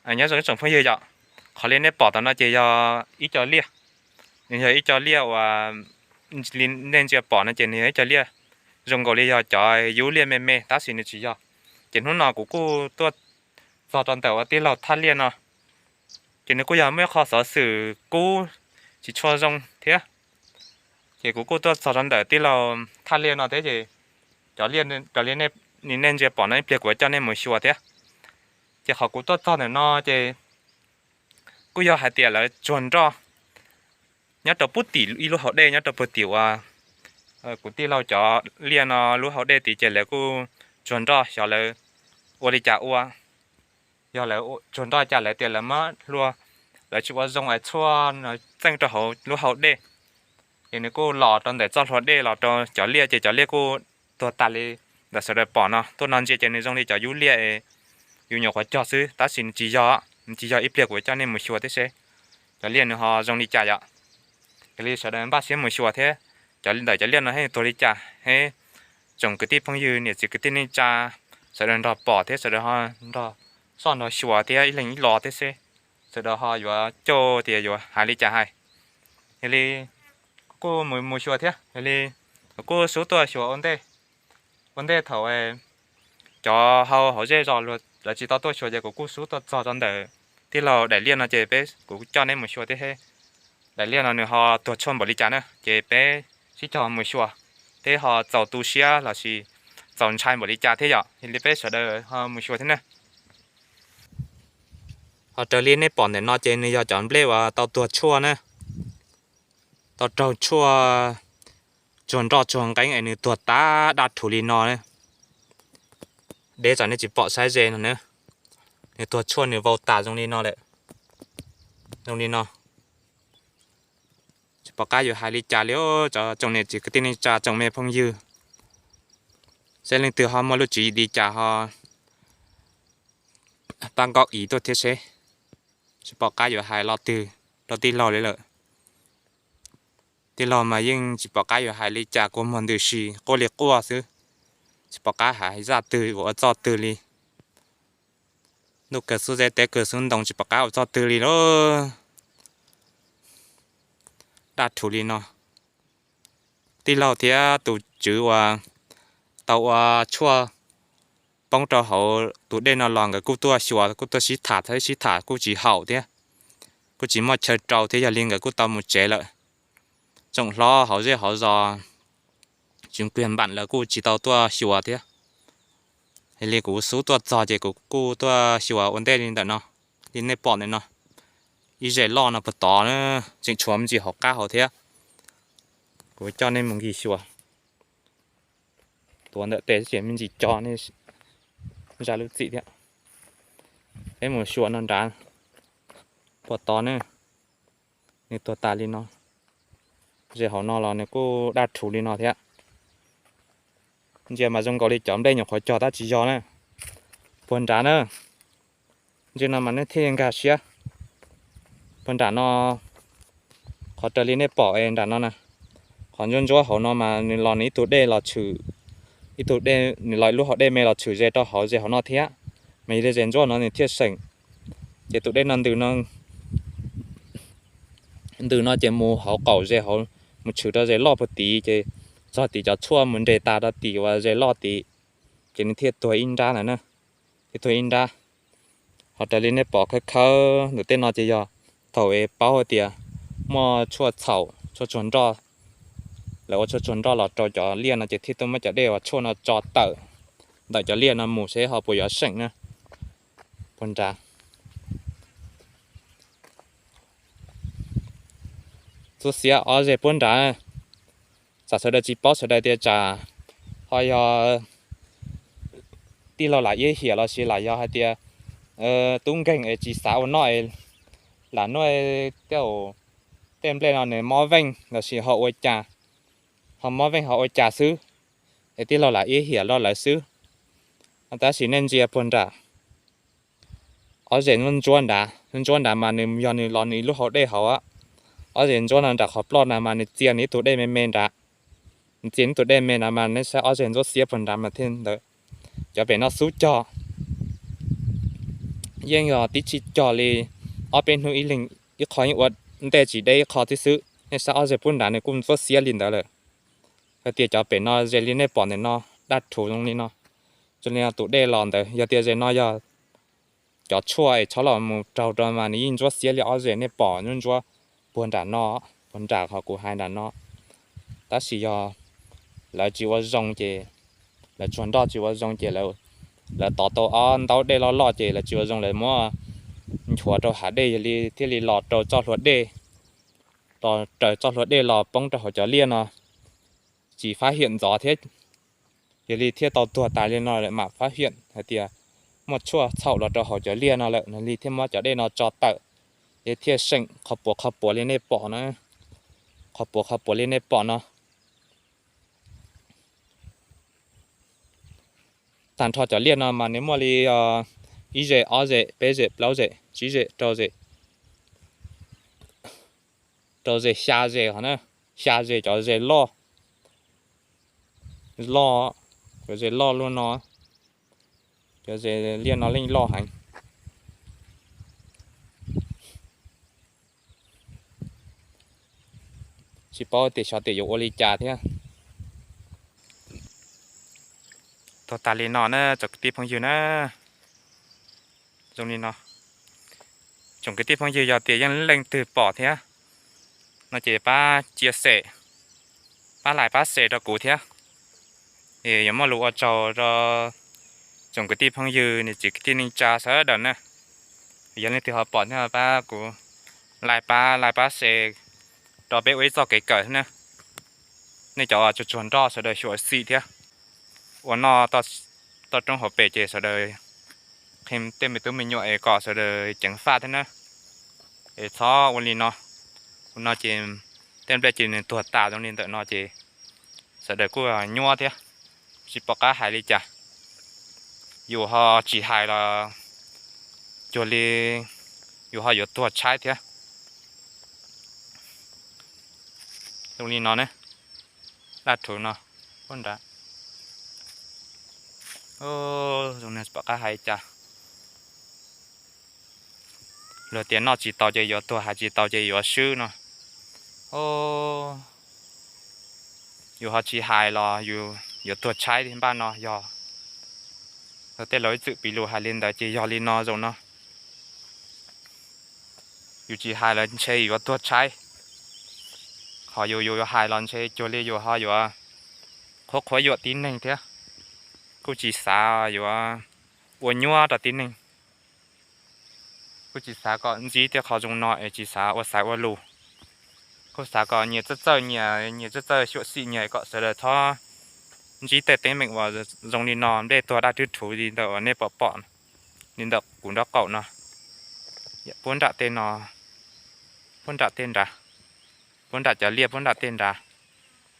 Nyob zoo ib tsoom phooj ywg yom, qhov li nej pom tom no ces yog ib co liaj, nws yog ib co liaj uas li nej ntsia pom no ces nws yog ib co liaj zoo nkaus li yog cov yub liaj me me tab sis nws tsis yog. Ces hnub no kuv kuj tuaj txog rau ntawm ua tij laug thaj liaj no, ces nws kuj yog muaj ib qho xov xwm kub tsis tshua zoo thiab. Ces kuv kuj tuaj txog rau ntawm tij laug thaj liaj no thiab ces cov liaj li nej ntsia pom no ib pliag kuv coj nej mus xyuas thiab. Ces qhov kuv tuaj txog ntawm no ces kuj yog hais tias lawv tsuag nroj nyob rau puag tim ib lub hauv dej nyob rau puag tim uas kuv tij laug cov liaj no lub hauv dej tid ces lawv kuj tsuag nroj xyov lawv ua li cas ua. Yog lawv tsuag nroj cas lawv tias lawv muab hlua, lawv tsis ua zoo es tshuaj no txeej rau hauv lub hauv dej. Ces nws kuj los rau ntawm txoj hlua dej los rau cov liaj ces cov liaj kuj tuag tas li ntawm sawv daws pom no. Tuaj no ntsia ces nws zoo li cov yub liaj yus nyuam qhuav cog xwb tab sis nws tsis yog, nws tsis yog ib pliag kuv coj nej mus xyuas thiab seb cov liaj nws ho zoo li cas yom. Yog li sawv daws npaj siab mus xyuas thiab, cov ntawm cov liaj no thiaj tuag li cas thiab. Tsoom kwv tij phooj ywg niam txiv kwv tij neej tsa sawv daws nrog pom thiab sawv daws ho nrog soj nrog xyuas thiab ib leeg ib lo thiab seb sawv daws ho yuav coj tias yuav hais li cas hais. Yog li kuv kuj mus mus xyuas thiab, yog li kuv kuj xub tuaj xyuas ua ntej, ua ntej thaum cov hauv hauv zej zos lawv tsis tau tuaj xyuas ces kuv kuj xub tuaj txog rau ntawm tij laug daim liaj no ces peb kuv coj neb mus xyuas thiab seb daim liaj no nws ho tuag tshuaj npaum li cas na ces peb sib cog mus xyuas thiab ho txaus tu siab lossis txaus ntshai npaum li cas thiab yom. Yog li peb sawv daws ho mus xyuas thiab na. Ho raws li nej pom ntawm no ces nws yog cov nplej uas tau tuag tshuaj na, tau raug tshuaj tsuag nroj tsuag nqeeb es nws tuag tas daj rhuv li no. Deb tsam nej tsis pom saib ze no na, nws tuag tshuaj nws vau tas zoo li no lawm, zoo li no. Tsis pom qab yuav hais li cas li, cov tsoom niam txiv kwv tij neej tsa tsoom me phooj ywg, seb leej twg ho muaj lub tswv yim li cas ho pab nkauj ib tuaj thiab seb. Tsis pom qab yuav hais lo twg rau tij laug li lawm. Tij laug mas yeej tsis pom qab yuav hais li cas, kua muag ntws si quaj li quaj xwb, tsis pom qab hais zaj twg ua txoj twg li. Ntuj kawg xub ze teb kawg xub ntoo tsis pom qab ua txoj twg li lauj. Daj rhuv li no. Tij laug thiab tus tswv uas tau ua tshuaj poob rau hauv tus dej no los nkawd kuj tuaj xyuas kuj tuaj sib tham thiab, sib tham kuj tsis haum thiab, kuj tsis muaj chaw rau thiab yog li nkawd kuj tau mus tsev lawm. Tsoom hlob hauv zej hauv zos tseem kiag npam lawv kuj tsis tau tuaj xyuas thiab. Yog li kuv xub tuaj txog ces kuv kuj tuaj xyuas ua ntej li ntawm no, li nej pom ntawm no. Ib zes loj no puag tod na, tseem tshuav me ntsis hauv qab hauv thiab. Kuv coj nej mus nkig xyuas. Tuav ntawm tes ces me ntsis co nej zam lub txim thiab. Peb mus xyuas no nrad puag tod na, nws tuag tas li no. Zes hauv no los nws kuj daj rhuv li no thiab. Ntsia mas zoo nkaus li cov nplej nyuam qhuav cog tab tsis yog na. Puag nrad na, ntsia no mas nej thiaj nkag siab. Puag nram no, qhov raws li nej pom es nram no na, qhov ntsuab ntsuab hauv no mas nws los nws ib tug dej los tshwm, ib tug dej nws los lub hauv dej me los tshwm ze rau hauv zes hauv no thiab. Mas yog li zes ntsuab no nws thiaj seem, ces tus dej no ntws no, ntws no ces mus hauv qaum zes hauv, mus tshwm rau zes loj puag tid ces txog tid cov tshuaj mus nres tas rau tim uas zes loj tid, ces nws thiaj tuag ib nrab ntawd na, thiaj tuag ib nrab. Ho raws li nej pom khawb khawb ntawm tej no ces yog thaum es paub hais tias muaj tshuaj txhaum tshuaj tsuag nroj, lawv ua tshuaj tsuag nroj los rau cov liaj no ces thiaj tuaj muab cov dej uas tshuaj no tso tawm ntawm cov liaj no mus seb ho puas yuav seem na. Puag nrad, txuj xiab ob zes puag nrad. Tsam sawv daws tsis paub sawv daws tias tsam ho yog tij laug lam iab hiam los sis lam yog hais tias tub nkeeg es tsis xav ua noj es lam noj tej nplej no nws mob veej los sis ho ua cas, ho mob veej ho ua cas xwb, es tij laug lam iab hiam los lawv xwb. Tab sis nej ntsia puag nram, ob zes ntsuab ntsuab nrad, ntsuab nrad mas nws yog nws los nws lub hauv dej hauv. Ob zes ntsuab no nram qhov ploj na mas nws txia nws ib tug dej me me nrad, nws txia nws ib tug dej me nrad mas nej saib ob zes ntsuab xiab puag nrad mas thiaj ntawd. Cov pem no xub cog, yeej yog tib tsis cog li, ob peb hnub ib leeg ib qho yeej ua ntej tsis deb ib qho tib xwb. Nej saib ob zeg puag nrad nws kuj ntsuab xiab li ntawd lawm. Yog tias cov pem no ze li nej pom ntawm no, daj rhuv zoo li no, zoo li no tus dej los ntawd. Yog tias ze no yog cov tshuaj es txhob los mus raug rau mas nws yeej ntsuab xiab li ob zeg nej pom ntsuab ntsuab puag nram no, puag nram qhov kuv hais nram no. Tab sis yog lawv tsis ua zoo ces, lawv tsuag nroj tsis ua zoo ces lawv tov tau ob ntaub dej loj loj ces lawv tsis ua zoo, lawv muab nchuav rau hav dej, yog li thiaj li los rau txoj hlua dej, los raws txoj hlua dej los poob rau hauv cov liaj no, tsis fab hiam ntxov thiab. Yog li thiaj tau tuag tas li no lawm mam fab hiam hais tias muaj tshuaj txhaum los rau hauv cov liaj no lawm no li thiaj muab cov dej no tso tawm, es thiaj seem qhov puav qhov puav li nej pom no, qhov puav qhov puav li nej pom no. Tag nrho cov liaj no mas nws muaj li ib ze, ob ze, peb ze, plaub ze, tsib ze, rau ze, rau ze, xya ze os na, xya ze cov ze loj, loj, cov ze loj luaj no, cov ze liaj no yeej loj heev. Tsis paub tias xyov tias yuav ua li cas thiab. Tuag tas li no na tsoom kwv tij phooj ywg na. Zoo li no, tsoom kwv tij phooj ywg yog tias yeej leej twg pom thiab no ces pab cia xem, pab like pab share rau kuv thiab. Es yuav muaj lus ua tsaug rau tsoom kwv tij phooj ywg niam txiv kwv tij neej tsa sawv daws na. Yog leej twg ho pom thiab pab kuv like pab, like pab share rau peb ua ib txoj kev kawm thiab na. Nej cov tsuag tsuag nroj sawv daws xyuam xim thiab. Ua noj toj roob hauv pes ces sawv daws qhia tej me tub me nyuam es kom sawv daws ceev faj thiab na. Es txhob ua li no, ua no ces tej nplej ces nws tuag tas zoo li ntawm no ces sawv daws kuj nyuaj thiab, tsis pom qab hais li cas. Yus ho tsis hais los cuag li yus ho yuav tuag tshaib thiab. Zoo li no ne, daj rhuv no, zoo li tsis pom qab hais li cas. Luag tias noj tsis tau ces yuav tuag, hais tsis tau ces yuav swb no. Yus ho tsis hais los yus yuav tuag tshaib npaj no yog. Luag tej laus ib txwm piv lus hais li ntawd ces yog li no zaum no. Yus tsis hais los ntshe yuav tuag tshaib, ho yus, yus yuav hais los ntshe cuag li yus ho yuav qhuab qhuav yuam tib neeg thiab. Kuj tsis xav yuav ua nyuaj rau tib neeg, kuj tsis xav kom ntsib tej qho zoo no es tsis xav ua xaiv ua lus. Kuj xav kom nyias txawj txawj nyias, nyias txawj txawj xyuam xim nyias kom sawv daws txhob ntsib tej teeb meem uas zoo li no, nplej tuag daj rhuv li ntawm uas nej pom pom li ntawm kuv nraub qaum no. Puab nram tej no, puab nram tej nrad, puab nram cov liaj puab nram tej nrad,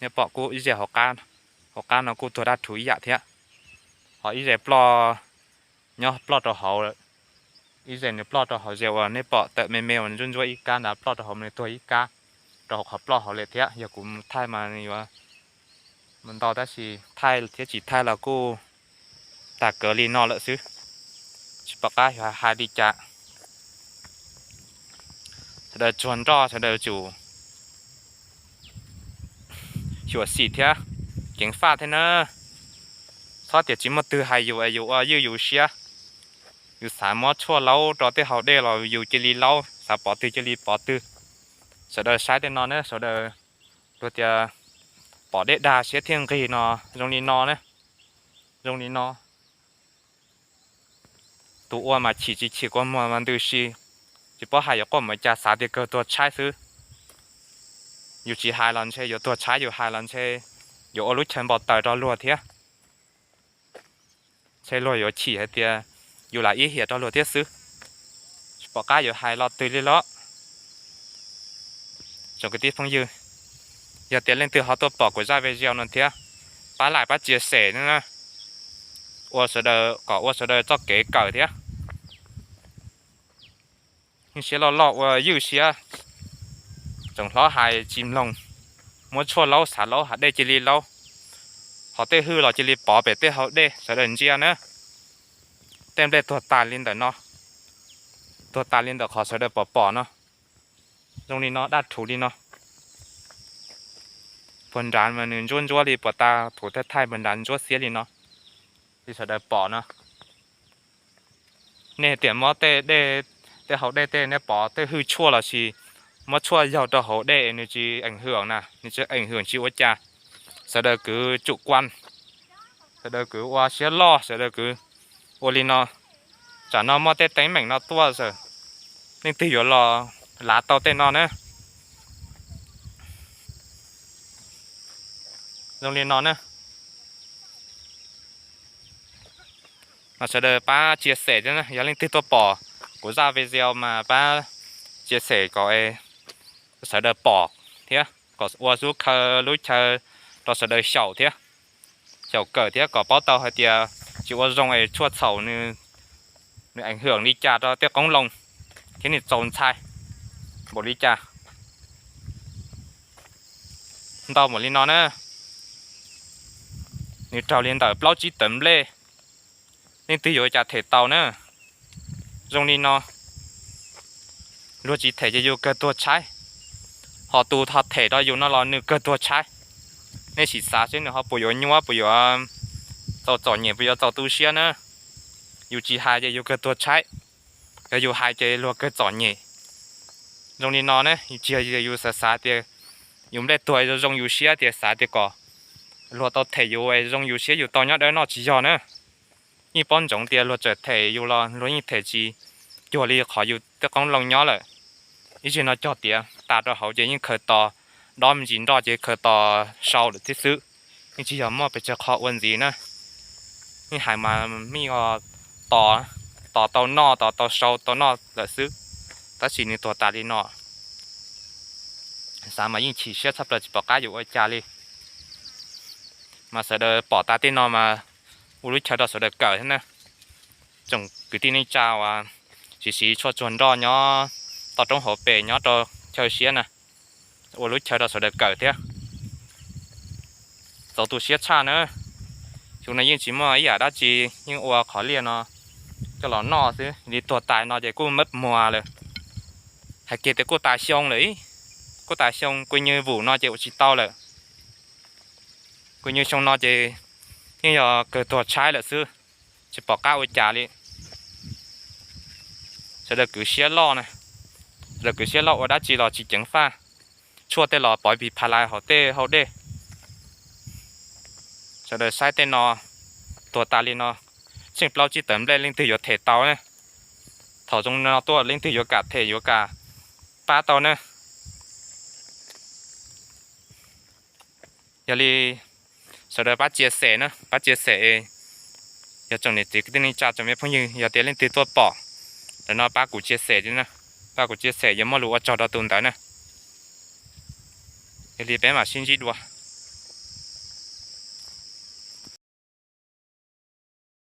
nej pom kuj ib ze hauv qab no kuj tuag daj rhuv ib yam thiab. Ho ib ze ploj, nyob ploj rau hauv, ib ze nws ploj rau hauv ze uas nej pom tawm me me uas ntsuab ntsuab ib kab ntawd ploj rau hauv, nws tuag ib kab rau hauv qhov ploj hauv lawm thiab. Yog kuv mus thaij mas yuav mus ntau tab sis thaij thiab tsis thaij los kuj tag kawg li no lawm xwb, tsis pom qab yuav hais li cas. Sawv daws tsuag nroj sawv daws tsum xyuam xim thiab ceev faj thiab na. Txhob tias tsis muaj twg hais yus es yus ua ywj yus siab. Yus xav muab tshuaj laub rau tej hauv dej los yus cia li laub, xav pov twg cia li pov twg. Sawv daws saib tej no ne, sawv daws luag tias pom dej dag siab thiaj nqig no, zoo li no ne, zoo li no. Tus ua mas chim tsis chim kua muag mas ntws si, tsis paub hais yuav quaj mus cas, xav tias kawg tuag tshaib xwb. Yus tsis hais los ntshe yuav tuag tshaib, yus hais los ntshe yuav ua lub chaw npau taws rau luag thiab. Ntshe luag yuav chim hais tias yus lam ib hiam rau luag thiab xwb. Tsis pom qab yuav hais lo twg li los. Tsoom kwv tij phooj ywg, yog tias leej twg ho tuaj pom kuv zaj video no thiab, pab like pab chia sẻ na, ua sawv daws kom ua sawv daws txoj kev kawm thiab. Yeej siab loj loj ua ywj siab, tsoom hlob hais tsis mloog, muab tshuaj laub xav laub hav dej cia li laub, ho tej hwj los cia li pov pem tej hauv dej sawv daws ntsia na. Tej nplej tuag tas li ntawm no, tuag tas li ntawm qhov sawv daws pom pom no. Zoo li no, daj rhuv li no. Puag nrad mas nws ntsuab ntsuab li, puag ta phuv thaij thaij puag nrad ntsuab xiab li no li sawv daws pom no. Nej tias muab tej dej, tej hauv dej tej nej pom tej hwj tshuaj los sis muab tshuaj yaug rau hauv dej nws tsis eem hwm na, nws tsis eem hwm tsis ua cas. Sawv daws kwv tsum kuaj, sawv daws kwv ua siab loj, sawv daws kwv ua li no. Tsam no muaj tej teeb meem no tuaj xwb, leej twg yuav los lav tau tej no na. Zoo li no na. Mas sawv daws pab tsia xem thiab, yog leej twg tuaj pom kuv zaj video mas pab tsia xem kom sawv daws pom thiab kom ua xub khaw lub chaw rau sawv daws xyaum thiab, xyaum kawm thiab kom paub tau hais tias tsis ua zoo es tshuaj txhaum nws eem hwm li cas rau tej qoob loo thiab nws txaus ntshai npaum li cas. Ntau npaum li no na, nws raug li ntawm plaub tsib tawm nplej, leej twg yuav ua cas them tau na. Zoo li no, luag tsis them ces yus kawg tuag tshaib, ho tus ho them rau yus no los nws kawg tuag tshaib. Nej sim xav seb nws ho puas yuav nyuaj, puas yuav txaus txom nyem, puas yuav txaus tu siab na. Yus tsis hais ces yus kawg tuag tshaib, yog yus hais ces luag kawg txom nyem. Zoo li no ne, tsis yog yus xav xav tias yus nplej tuag zoo yus siab tias xav tias kom luag tau them yus es zoo yus siab yus tau nyob dawb noj, tsis yog na. Yeej paub ntsoov tias luag txawm them yus los luag yeej them tsis cuag li qhov yus tej qoob loo nyob lawm. Ib tsig no cog tiav tas rau hauv ces yeej khaws tos, dob me ntsis nroj ces khaws tos sau lawm thiab xwb. Yeej tsis yog muaj pes tsawg qhov ua ntxiv na. Yeej hais mas mej tos, tos tau noj, tos tau sau tau noj lawm xwb, tab sis nws tuag tas li no, xav mas yeej chim siab tshaj plaws tsis pom qab yuav ua cas li. Mas sawv daws pom tas tej no mas ua lub chaw rau sawv daws kawm thiab na. Tsoom kwv tij neej tsa uas siv siv tshuaj tsuag nroj nyob toj roob hauv pes nyob rau chaw siab na, ua lub chaw rau sawv daws kawm thiab. Txaus tu siab tshaj na. Xyoo no yeej tsis muaj ib yam dab tsi, yeej ua qhov liaj no coj los noj xwb li, tuag tas no ces kuj mab muag lawm. Hais kiag tias kuj tas xyoo lawm, kuj tas xyoo, kuj nyuag vum no ces ua tsis tau lawm. Kuj nyuag xyoo no ces yeej yog kawg tuag tshaib lawm xwb, tsis pom qab ua cas li. Sawv daws kwv siab loj na, sawv daws kwv siab loj ua dab tsi los tsis ceev faj. Tshuaj tej los pov pis pha lais hauv tej hau dej. Sawv daws saib tej no, tuag tas li no, tsheej plaub tsib tawm nplej leej twg yuav them tau ne? Thaum zoo no tuaj leej twg yuav kam them yuav kam pab tau ne? Yog li sawv daws pab tsia xem na, pab tsia xem. Yog tsoom niam txiv kwv tij neej tsa tsoom me phooj ywg yog tias leej twg tuaj pom, lawm no pab kuv tsia xem, pab kuv tsia xem yuav muaj lus ua tsaug rau tus ntawd na. Yog li peb mam sib ntsib dua.